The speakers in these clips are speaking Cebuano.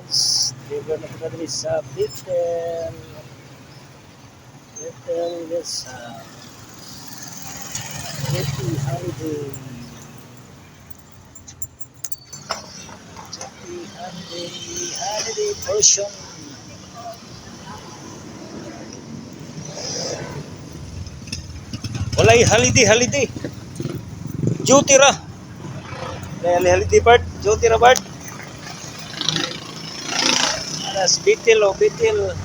Guys, deliver na kita diri sa Bethel. Bethel Guest House. Happy holiday. Happy holiday, holiday portion. Walay holiday, holiday. Duty ra. Walay holiday, Bart. Duty ra, Bart. Alas, Bethel o Bethel.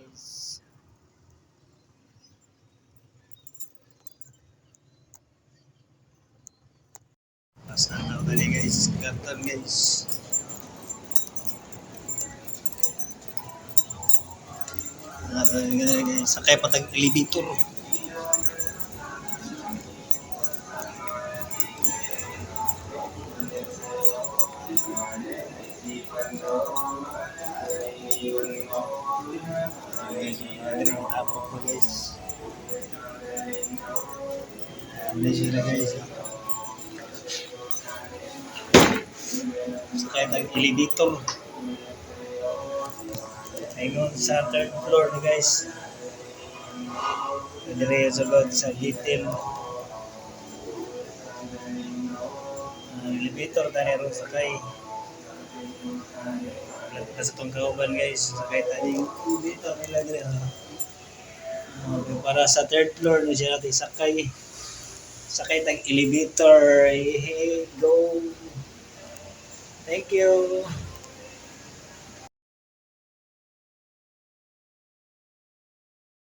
Guys. Basta na dali, guys. Karton, guys. Guys. Sakay patag elevator. Guys, mga tapok pa, guys. Hindi sila, guys. Sakay tag elevator. Ayun sa third floor ni, guys. Dire sa loob sa Bethel. Elevator tani ron sakay. Wala sa tong kauban, guys. Sakay tani elevator nila dire. Okay, para sa third floor ni siya natin sakay. Sakay tag elevator. Hey, go. Thank you.